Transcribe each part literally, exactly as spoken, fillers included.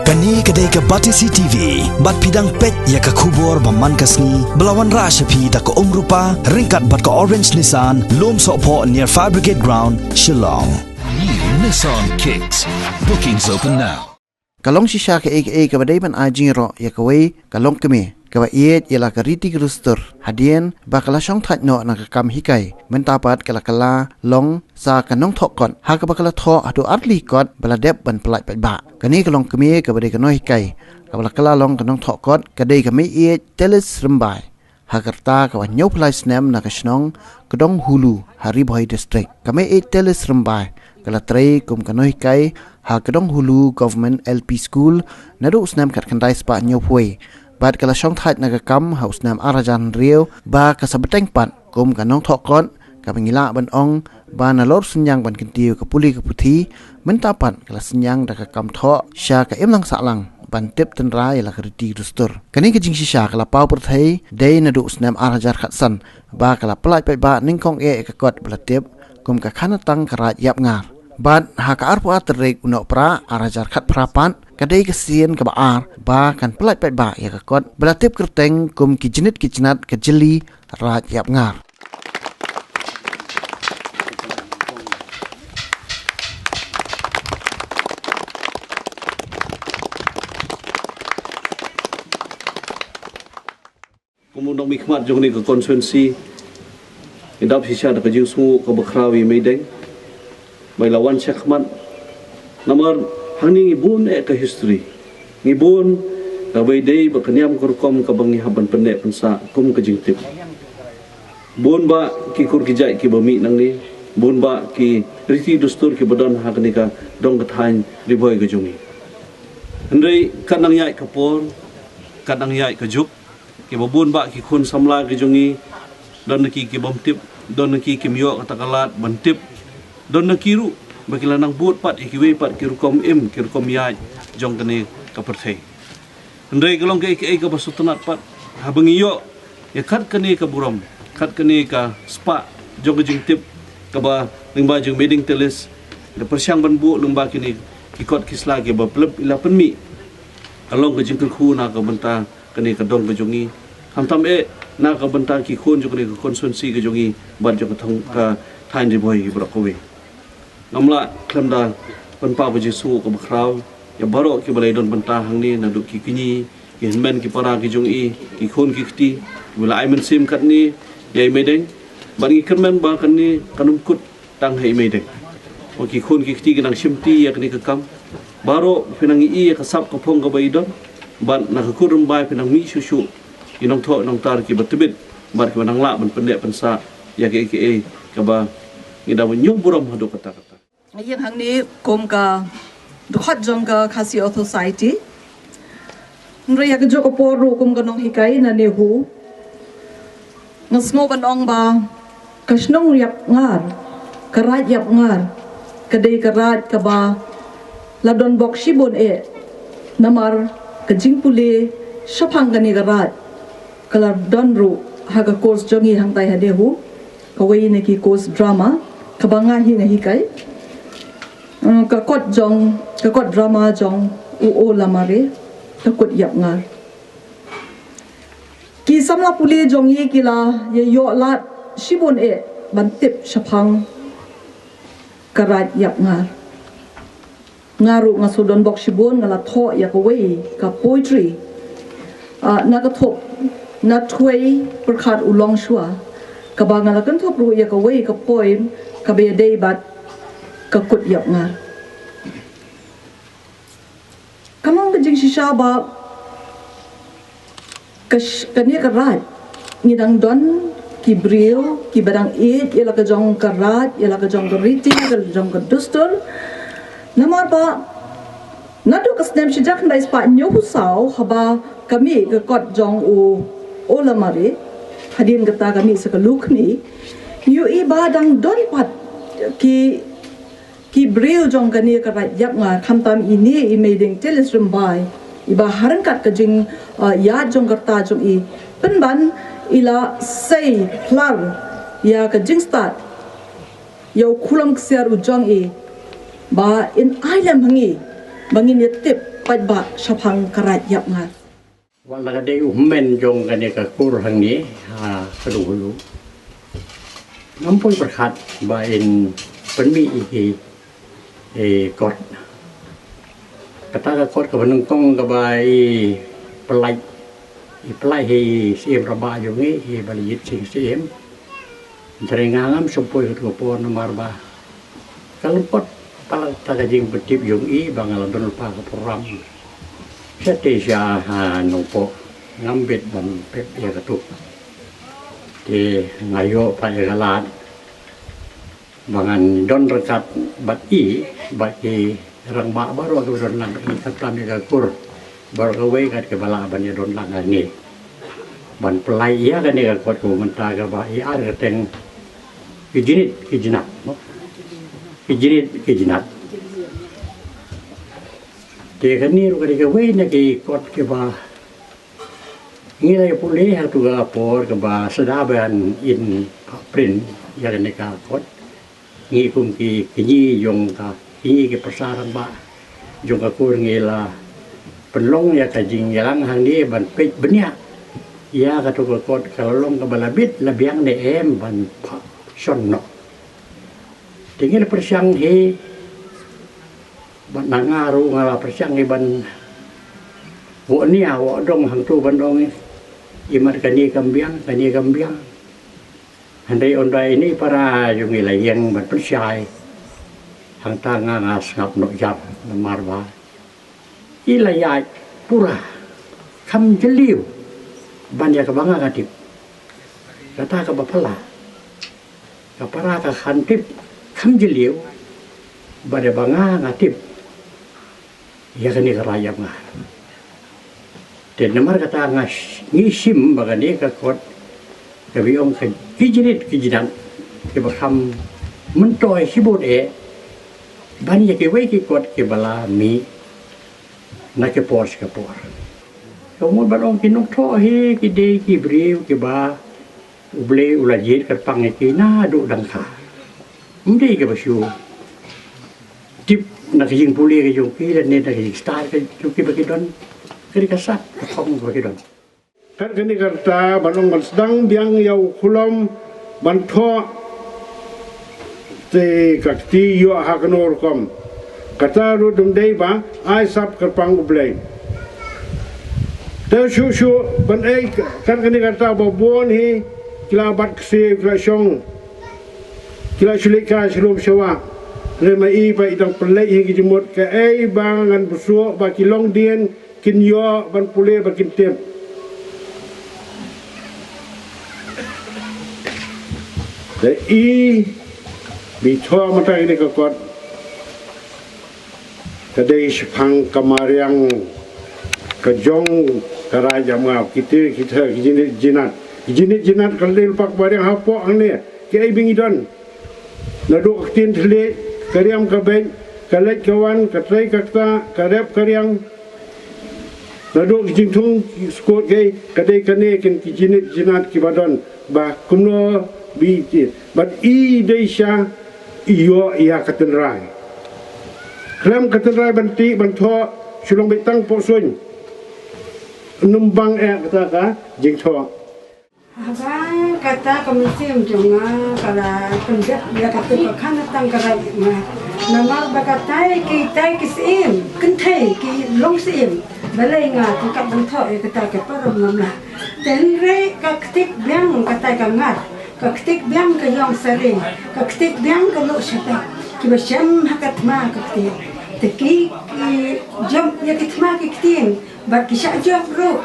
Kane ka dei ka Batesi T V, bad phi dang peit ïa ka khubor ba man ka sngi, ba la wanrah sha phi da ka Umrupa, ryngkat bad ka Orange Nissan, Lumsohphoh near Fire Brigade Ground, Shillong. New Nissan Kicks. Bookings open now. Ka long shisha kaei kaei kaba dei ban ai jingïaroh ïa kawei ka longkmie kaba ïeit ïa la ka riti ka dustur, hadien ba ka la shongthait noh na ka kam hikai, mynta pat ka la kylla long sa ka nongthoh kot, ha kaba ka la thoh haduh artylli kot ba la dep ban pyllait paidbah. Kane ka longkmie kaba dei ka nonghikai kaba la kylla long ka nongthoh kot ka dei ka Meiieit Telis Rymbai, ha ka rta kaba hynñiewphew lai snem, na ka shnong Kdonghulu, ha Ri Bhoi District. Ka Meiieit Telis Rymbai ka la trei kum ka nonghikai ha Kdonghulu Government L P School naduh u snem khatkhyndai spah hynñiewphew wei, bad ka la shongthait na ka kam ha u snem ar hajar hynriew, ba ka sa bteng pat kum ka nongthoh kot, kaba ngi lah ban ong ba nalor synñiang ban kyntiew ka pule ka puthi, mynta pat ka la synñiang da ka kam thoh sha ka imlang sahlang ban tip tynrai ïa la ka riti dustur. Kane ka jingshisha ka la paw pyrthei dei naduh u snem ar hajar khatsan, ba ka la pyllait paidbah nyngkong eh ïa ka kot ba la tip kum ka Khanatang ka Raid Ïapngar. Bad ha ka arphew ar tarik u Nohprah ar hajar khatphra pat, ka dei ka sien kaba ar ba kan pyllait paidbah ïa ka kot ba la tip kyrteng kum Ki Jnit Ki Jnat ka Jylli Raid Ïapngar. Kum u nongmihkhmat jong kane ka constituency, ngi dap shisha da ka jingsngew kaba khraw ïa i Meideng ba i la wan shakhmat. Namar hangne ngi bun eh ka history, ngi bun kaba ïadei bad ka niam ka rukom kaba ngi hap ban pynneh pynsah kum ka jingtip. Bun bah ki kur ki jait kiba mih nangne, bun bah ki riti dustur kiba don ha kane ka dong ka thaiñ Ri Bhoi ka jong ngi. Hynrei kat nang ïaid ka por, kat nang ïaid ka juk, kiba bun bah ki khun samla ki jong ngi, don na ki ki bym tip, don na ki kim ïoh kata ka lad ban tip, don na ki ruh ba ki la nang bud pat ïa kiwei pat ki rukom im, ki rukom ïaid jong kane ka pyrthei. Hynrei ka long kaei kaei kaba sngewtynnat pat haba ngi ïoh ïa kat kane ka burom, kat kane ka spah jong ka jingtip kaba lyngba jong Meideng Telis, da pyrshang ban buh lyngba kine ki kot ki sla kiba plep i la pynmih. Ka long ka jingkyrkhu na ka bynta kane ka dong ka jong ngi, khamtam eh na ka bynta ki khun jong kane ka constituency ka jong ngi bad jong ka thong ka thaiñ Ri Bhoi kiba kawei. Ngam lah khlem da pynpaw ka jingsngew kaba khraw ïa baroh kiba la ïadon bynta hangne, naduh ki kñi, ki hynmen ki para ki jong i, ki khun ki kti kiba la ai mynsiem katne ïa i Meideng. Bad ngi kyrmen ba kane kan ym kut tang ha i Meideng. Ba ki khun ki kti ki nang shimti ïa kane ka kam. Baroh phi nang ïohi ïa ka sap ka phong kaba i don, bad na ka kur Rymbai phi nang mih shuh shuh ki nongthoh nongtar kiba tbit bad kiba nang lah ban pynneh pynsah ïa kaei kaei kaba ngi dang ñiewbun burom haduh katta katta. Nga ïeng hangne kum ka dkhot jong ka Khasi Author Society. Hynrei ha kajuh ka por ruh kum ka nonghikai na NEHU, nga sngew ban ong ba ka shnong Ïapngar, ka raid Ïapngar, ka dei ka raid kaba la don bok shibun eh. Namar ka jingpule shaphang kane ka raid ka la don ruh ha ka course jong ngi hangtai ha NEHU, kawei na ki course drama kaba nga hi nga hikai. Mm, ka kot jong, ka kot drama jong u O Lamare, Ka Kut Ïapngar. Ki samla pule jong ngi ki la ïa ïoh lad shibun eh ban tip shaphang ka raid Ïapngar. Nga ruh nga shu don bok shibun, nga la thoh ïa kawei ka poetry, ah, na ka thup Na Thwei Pyrkhat U Longshuwa, kaba nga la kynthup ruh ïa kawei ka poem kaba ïadei bad Ka Kut Ïapngar. Ka long ka jingshisha ba ka sh-, kane ka raid ngi dang don ki briew kiba dang ïeit ïa la ka jong ka raid, ïa la ka jong ka riti, ïa la ka jong ka dustur. Namar ba naduh ka snem shi hajar khyndai spah hynñiewphew saw, haba ka mih ka kot jong u O Lamare, hadien kata ka mih sa ka Lukni, ngi ïohi ba dang don pat ki ki briew jong kane ka raid Ïapngar, khamtam ine i Meideng Telis Rymbai, iba ha ryngkat ka jing, uh, ïaid jong ka rta jong i, pynban i la sei phlar ïa ka jingstad ïa u khulom ksiar u jong i, ba in ai lem ha ngi Ba ngin ïa tip paidbah shaphang ka raid ïap ngat. Wat la ka dei u hynmen jong kane ka kur hangne ha Khlung Hulu, ngam poi pyrkhat ba in pynmih ïa ki, eh, kot. Kata ka kot kaba nyngkong kaba i pynlait, i pynlait hi i Syiem rangbah jong ngi, i Balajied Singh Syiem. Hynrei nga ngam shym poi ha katu ka por namar ba ka lyngkot palat kata ka jingpyntip jong i ba nga la don lypa ka program shatei sha ha Nongpoh, ngam bit ban pep ïa katu. Te nga ïoh pat ïa ka lad ba ngan don ryngkat bad i, bad ki rangbah baroh kiba don lang, i khamtam ïa ka kur baroh kawei, kat kiba lah ban ïa don lang hangne ban pynlait ïa kane ka kot kaba mynta kaba i ar kyrteng Ki Jnit Ki Jnat, mo? Ki Jnit Ki Jnat. Te kane ruh ka dei kawei na ki kot kiba ngi la ïa pule ha katu ka por kaba sdang ban in print ïa kane ka kot. Ngi kum ki kñi jong ka, kñi ki pyrsa rangbah jong ka kur, ngi la pynlong ïa ka jingïalang hangne ban peit bniah ïa katu ka kot, ka la long kaba la bit la biang ne em ban phah shon noh. Te ngi la pyrshang hi, bad na nga ruh nga la pyrshang hi ban wad nia wad dong hangtu ban ong, i mat kane kam biang, kane kam biang. Hynrei ynda ine i para jong ngi la ïeng ban pynshai, hangta nga nga sngap noh jar namar ba i la ïaid pura kham jylliew ban ïa kaba nga nga tip. Kata kaba phylla, ka para ka khan tip kham jylliew ban ïa ba nga nga tip ïa kane ka raid ïap ngat. Te namar kata nga sh-, ngi shim ba kane ka kot kaba ong ka Ki Jnit Ki Jnat, kaba kham myntoi shibun eh ban ïa kiwei ki kot kiba la mih na ki por sha ki por. Ka mut ban ong ki nongthoh hi ki dei ki briew kiba U Blei u la jied kyrpang ïa ki naduh dang kha. Ym dei kaba shu tip na ka jingpule ka jong ki lane na ka jingstad ka jong ki ba ki don. Ka dei ka sap ka thong kaba ki don. Kat kane ka rta ban ong ban sdang biang ïa u khulom ban thoh, te ka kti ïoh ha kano rukom. Kata ruh ym dei ba ai sap kyrpang U Blei. Te shuh shuh ban ei kat kane ka rta ba bun hi ki la bat ksiew, ki la shong, ki la shu leit kai sha lum sha wah. Hynrei ma i ba i dang pynleit hi ki jingmut kaei ba ngan bsut ba ki longdien kin ïoh ban pule ba kin tip. Te i ba i thoh mynta kane ka kot ka dei shaphang ka mariang ka jong ka raid Jamngaw, ki tyrwa ki tha, ki jnit jnat. Ki jnit jnat ka dei lypa ka mariang hapoh hangne. Kiei ba ngi don? Naduh ka ktien thylliej, ka riam ka beit, ka leit ka wan, ka trei ka ktah, ka rep ka riang. Naduh ki jingthung skud kiei, ka dei kane kin ki jnit jnat kiba don ba kumno ba i, bad i dei sha i ïoh ïa ka tynrai. Khlem ka tynrai ban tih ban thoh shu long beit tang poh suiñ. Ym bang eh kata ka jingthoh. Haba kata ka mynsiem jong nga ka la pyndep ïa katu ka khanatang ka raid nga. Namar ba katai kitai ki syiem, kynthei ki long syiem. Balei nga tyngkap ban thoh ïa kata ka parom ngam lah. Te hynrei ka ktik biang katai ka ngat, ka ktik biang ka ïong sari, ka ktik biang ka luh shadap, kiba shem ha ka thma ka ktien. Te ki, ki jop ïa ki thma ki ktien bad ki shah jop ruh.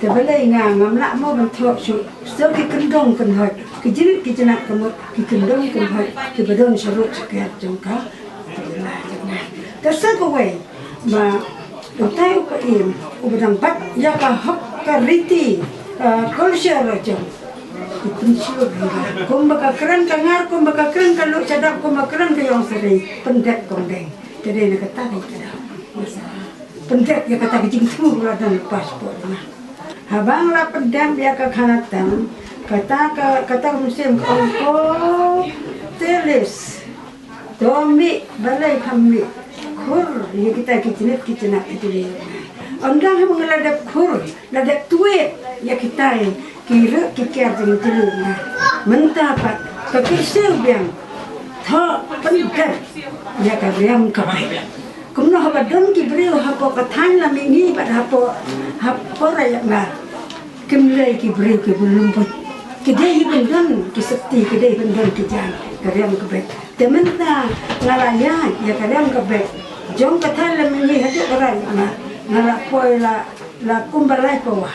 Te balei nga ngam lah mo ban thoh shuh. Shuh ki kyndong kynhoit, ki jnit ki jnat ka mut ki kyndong kynhoit kiba don sha rud sha kher jong ka. Te sa kawei ba utai u paiem uba dang bat ïa ka hok ka riti, ka culture jong u, pynshlur kumba ka kren ka ngar, kumba ka kren ka luh shadap, kumba kren ka ïong sari, pyndep kong deng. Te dei na kata ka ïa ka dang pyndep ïa kata ka jingthmu ka la dang passport na. Haba nga la pyndep ïa ka khanatang, kata ka, kata ka mynsiem ka ong ko, te list. To mih, balei pham mih? Khur ïa kita ki jnit ki jnat ki jylliew. Ynda haba nga la dep khur, la dep twiet ïa kita ki rek ki kiar jong jylliew. Mynta pat ka kyrsiew biang, thoh pyndep ïa ka riam ka beit. Kumno haba don ki briew hapoh ka thaiñ Lamihngi bad hapoh, hapoh Raid Ïakmar. Kim dei ki briew ki bun lum buit. Ki dei hi ban don ki sopti, ki dei ban don ki jaiñ ka riam ka beit. Te mynta nga la ïaid ïa ka riam ka beit jong ka thaiñ Lamihngi haduh ka Raid Ïakmar, nga la poi la, la kumba lai pawa.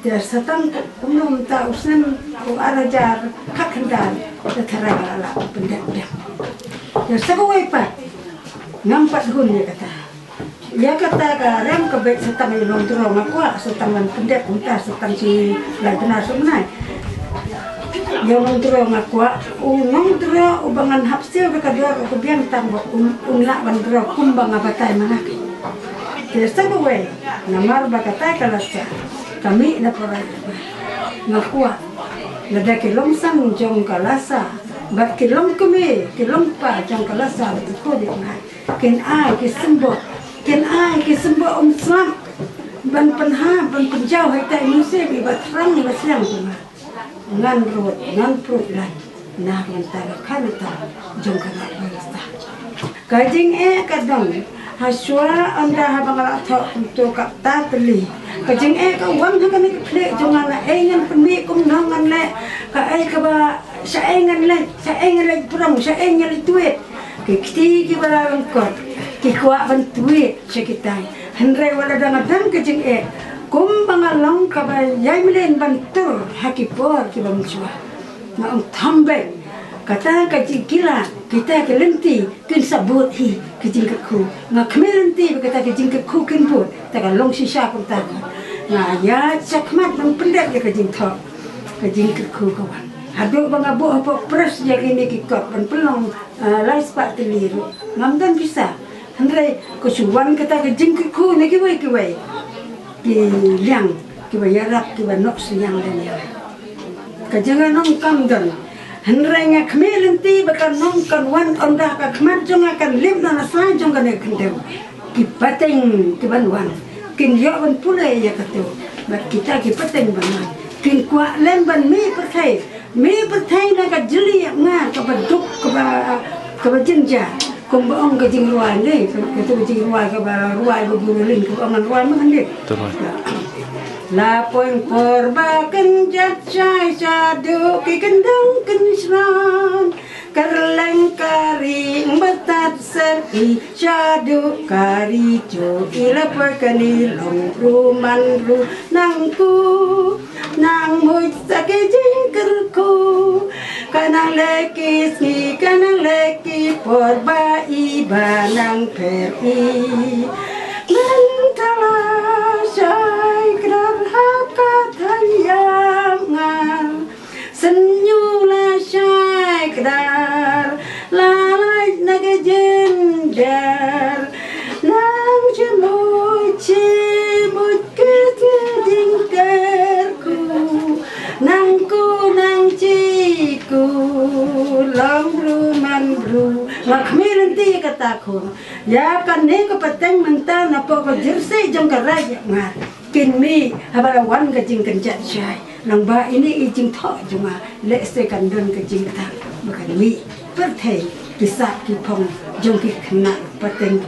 Te sa tang kumno mynta u snem u ar hajar khatkhyndai, te tharai nga la lah pyndep biang. Te sa kawei pat ngam pat hun ïa kata. Ïa kata ka riam ka beit sa tang ïa u nongdro nga kwah sa tang ban pyndep kumta sa tang shi lai bnai shu bnai. Ïa u nongdro nga kwah, u nongdro uba ngan hap siew da ka dor u ka biang tang ba un, un lah ban dro kumba nga batai mynta. Te sa kawei, namar ba kata ka lasa ka mih na pdeng nga kwah lada ki longsan jong ka lasa bad ki longkmie ki longkpa jong ka lasa bad u khudiang ngai. Kin ai ki symboh, kin ai ki symboh umslap ban pynhap, ban pynjaw ha ita i mynsiem iba thrang iba sliang jong nga. Ngan rud, ngan prut lait na ka bynta ka kharita jong ka lasa. Ka jingeh ka don ha shuwa ynda haba nga la thoh kumto ka ta tylli. Ka jingeh ka wan ha kane ka khlieh jong nga, naei ngan pynmih, kumno ngan leh, kaei kaba, shaei ngan leit, shaei ngan leit prong, shaei ngan leit twiet. Ki kti kiba la lyngkot ki kwah ban twiet sha kitai. Hynrei wat la dang don ka jingeh, kumba nga long kaba ïai mlien ban tur ha ki por kiba mynshuwa, nga ong thambek, kata ka jingkila, kita ki lynti kin sa bud hi ki jingkyrkhu. Nga khmih lynti ba kata ki jingkyrkhu kin bud. Te ka long shisha kumta ko. Nga ïaid shakhmat ban pyndep ïa ka jingthoh, ka jingkyrkhu ka wan. Haduh ba nga buh hapoh press ïa kine ki kot ban pynlong, ah, lai spah tylli ruh ngam don pisa. Hynrei ka shu wan kata ka jingkyrkhu na kiwei kiwei ki liang kiba ïarap, kiba nok synñiang lem ïa nga. Ka jingeh nong kam don. Hynrei nga khmih lynti ba ka nong kan wan, ynda ka khmat jong nga kan lip na nasa jong kane ka khyndew. Ki pateng kiban wan kin ïoh ban pule ïa kato. Bad kita ki pateng ban wan kin kwah lem ban mih pyrthei. Mih pyrthei na ka jylliew nga kaba duk, kaba, kaba jynjar. Kumba ong ka jingrwai ne, kato ka jingrwai kaba rwai ba buru lin, kaba ong ngan rwai ma ngan dei. Te rwai. La poi por ba kynjat shai shaduh ki kyndong kynshnong. Kylleng ka ri ba tad ser i shaduh ka ri jong i, la poi kane long bru man bru nang ku. Nang mut sa ki jingkyrkhu, ka nang leh ki sngi, ka nang leh ki por ba i ba nang pher i. Mynta la shai kdar ha ka thaiñ Ïakmar. Sngewbha la shai kdar, la lait na ka jynjar. Nang jingmut, jingmut ka jingkyrkhu. Nang ku, nang jingkhu, long bru man bru. Nga khmih lynti kata khun. Ïa kane ka pateng mynta na pdeng ka jersey jong ka Raid Ïakmar. Kin mih haba la wan ka jingkynjat shai. Nang ba ine i jingthoh jong nga, lehse kan don ka jingthoh ba kan mih pyrthei ki sap ki phong jong ki khynnah pateng ka